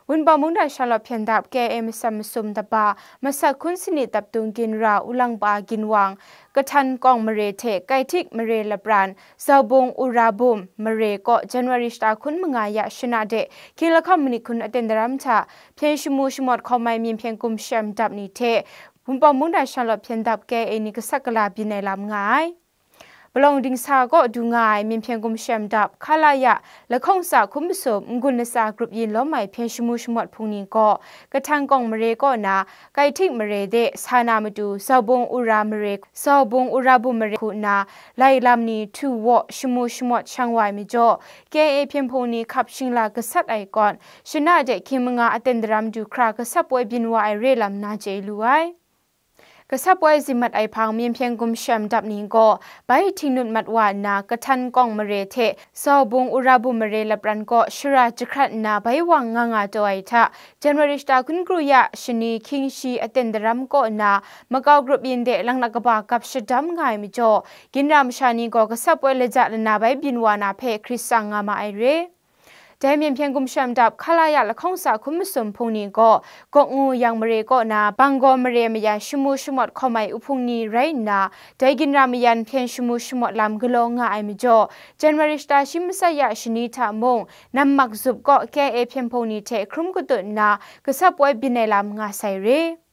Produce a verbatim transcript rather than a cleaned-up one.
Wunpawng mungdan shalawt hpyen dap K I A masam masum daba, masak hkun sanit daptung ginra Ulangpa Ginwang, Kahtan Kawng mare hte Kaihtik mare lapran, Zaubung Urabum mare kaw January shata hkun manga ya shana de hkying lahkawng manit hkun aten daram hta hpyen shamu shamawt hkawm ai Myen Hpyen Gumshem dap ni hte Wunpawng mungdan shalawt hpyen dap K I A ni gasat gala byin ai lam nga ai. Palawng dingsa kaw du nga ai Myen Hpyen Gumshem dap Khalaya lahkawng tsa hkun masum n-gun latsa grup yin lawm ai hpyen shamu shamawt hpung ni gaw Kahtan Kawng mare kaw na Kaihtik mare de sa na matu Zaubung Ura mare, Zaubung Urabum mare hku nna lai lam ni htu waw shamu shamawt shang wa ai majaw, K I A hpyen hpung ni hkap shingla gasat ai kawn, shana de hkying manga aten daram du hkra gasat poi byin wa ai re lam na chye lu ai. Gasat poi zingmat ai hpang Myen Hpyen Gumshem dap ni gaw bai htingnut mat wa nna, Kahtan Kawng mare hte Zaubung Urabum mare lapran kaw shara jahkrat nna bai wang nga nga taw ai hta, January shata hkun kru ya shani hkying shi aten daram kaw nna, makau grup yin de langlak kaba gap shadam nga ai majaw, ginra masha ni gaw gasat poi laja lana bai byin wa na hpe hkrit tsang nga ma ai re. Dai Myen Hpyen Gumshem dap Khalaya lahkawng tsa hkun masum hpung ni gaw, Gawk Ngu Yang mare kaw na Banggaw mare maya shamu shamawt hkawm ai uhpung ni rai nna, dai ginra mayan hpyen shamu shamawt lam galaw nga ai majaw, January shata shi masat ya shani hta mung, Nammak Zup kaw K I A hpyen hpung ni hte hkrum katut nna, gasat poi byin ai lam nga sai re.